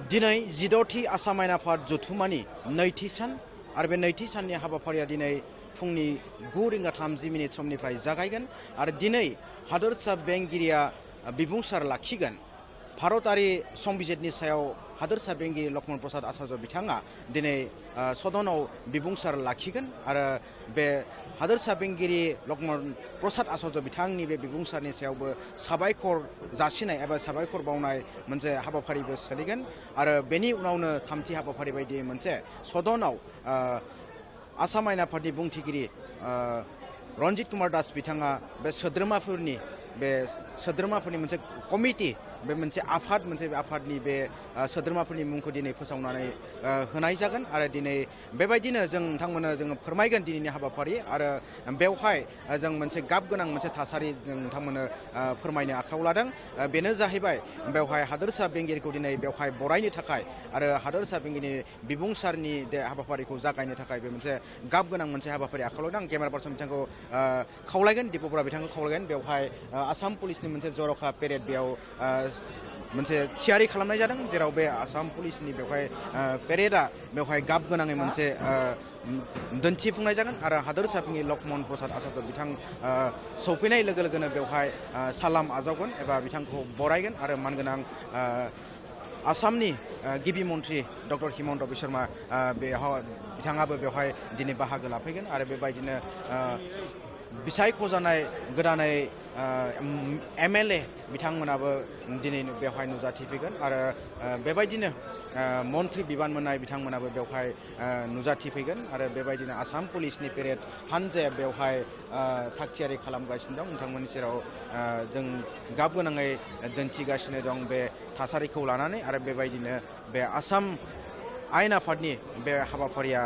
दिनै 16थि आसाम आयेन आफाद जथुम्मानि नैथि सान आरो बे नैथि साननि हाबाफारिया दिनै फुंनि 9:30 समनिफ्राय जागायगोन आरो दिनै हादोरसा बेंगिरिया बिबुंसार लाखिगोन। भारतारि संबिजितनि सायाव हादोरसा बेंगिरि लक्ष्मण प्रसाद आचार्य बिथाङा दिनै सदनाव बिबुंसार लाखिगोन आरो बे हादोरसा बेंगिरि लक्ष्मण प्रसाद आचार्य बिथांनि बे बिबुंसारनि सायावबो साबायखर जासिनाय एबा साबायखर बावनाय मोनसे हाबाफारिबो सोलिगोन आरो बेनि उनावनो थामथि हाबाफारि बायदि मोनसे सदनाव आसाम आयेन आफादनि बुंथिगिरि रन्जित कुमार दास बिथाङा बे सोद्रोमाफोरनि मोनसे कमिटि बे मोनसे आफाद आफादनि बे सोद्रोमाफोरनि मुंखौ दिनै फोसावनानै होनाय जागोन आरो दिनै बेबायदिनो जों नोंथांमोननो जोङो फोरमायगोन दिनैनि हाबाफारि आरो बेवहाय जों मोनसे गाब गोनां मोनसे थासारि जों नोंथांमोननो फोरमायनो आखायाव लादों। बेनो जाहैबाय बेवहाय हादोरसा बेंगिरिखौ दिनै बेवहाय बरायनो थाखाय आरो हादोरसा बेंगिरिनि बिबुंसारनि बे हाबाफारिखौ जागायनो थाखाय बे मोनसे गाब गोनां मोनसे हाबाफारि आखायाव लादों। केमेरा पार्सन बिथांखौ खावलायगोन, दिपु बरा बिथांखौ खावलायगोन बेवहाय आसाम पुलिसनि मोनसे जर'खा पेरेड बेयाव मोनसे थियारि खालामनाय जादों, जेराव बे आसाम पुलिसनि बेवहाय पेरेडा बेवहाय गाब गोनाङै मोनसे दिन्थिफुंनाय जागोन आरो हादोरसा बेंगिरि लक्ष्मण प्रसाद आचार्य बिथां सौफैनाय लोगो लोगोनो बेवहाय सालाम आजावगोन एबा बिथांखौ बरायगोन आरो मानगोनां आसामनि गिबि मन्त्रि डक्टर हिमन्त बिश्व शर्मा बिथाङाबो बेवहाय दिनै बाहागो लाफैगोन आरो बेबायदिनो बिसायख'जानाय गोदानै MLA बिथांमोनाबो दिनै बेवहाय नुजाथिफैगोन आरो बेबायदिनो मन्त्रि बिबान मोननाय बिथांमोनाबो बेवहाय नुजाथिफैगोन आरो बेबायदिनो आसाम पुलिसनि पेरेड हानजाया बेवहाय थागथियारि खालामगासिनो दं। नोंथांमोननि सेराव जों गाब गोनाङै दिन्थिगासिनो दं बे थासारिखौ लानानै आरो बेबायदिनो बे आसाम आयेन आफादनि बे हाबाफारिया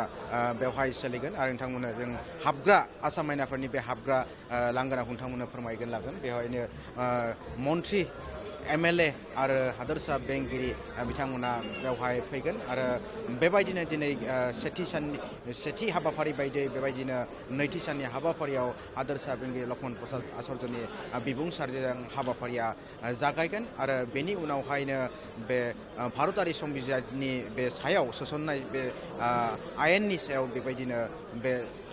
बेवहाय सोलिगोन आरो नोंथांमोननो जों हाबग्रा आसाम आयेन आफादनि बे हाबग्रा लांगोनाखौ नोंथांमोननो फोरमायगोन लागोन। बेवहायनो मन्त्रि MLA आरो हादोरसा बेंगिरि बिथांमोना बेवहाय फैगोन आरो बेबायदिनो दिनै सेथि हाबाफारि बायदियै बेबायदिनो नैथि साननि हाबाफारियाव हादोरसा बेंगिरि लक्ष्मण प्रसाद आचार्यनि बिबुंसारजों हाबाफारिया जागायगोन आरो बेनि उनावहायनो बे भारतारि संबिजितनि बे सायाव सोसननाय बे आयेननि सायाव बेबायदिनो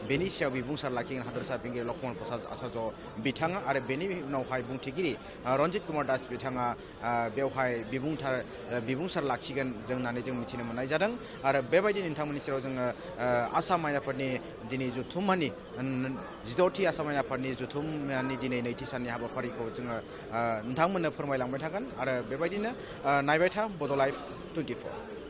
बेनि सायाव बिबुंसार लाखिगोन हादोरसा बेंगिरि लक्ष्मण प्रसाद आचार्य बिथाङा आरो बेनि उनावहाय बुंथिगिरि रन्जित कुमार दास बिथाङा बेवहाय बिबुंसार लाखिगोन होननानै जों मिथिनो मोननाय जादों आरो बेबायदि नोंथांमोननि सेराव जोङो आसाम आयेन आफादनि दिनै जथुम्मानि 16थि आसाम आयेन आफादनि जथुम्मानि दिनै नैथि साननि हाबाफारिखौ जोङो नोंथांमोननो फोरमायलांबाय थागोन आरो बेबायदिनो नायबाय था बड' लाइभ 24।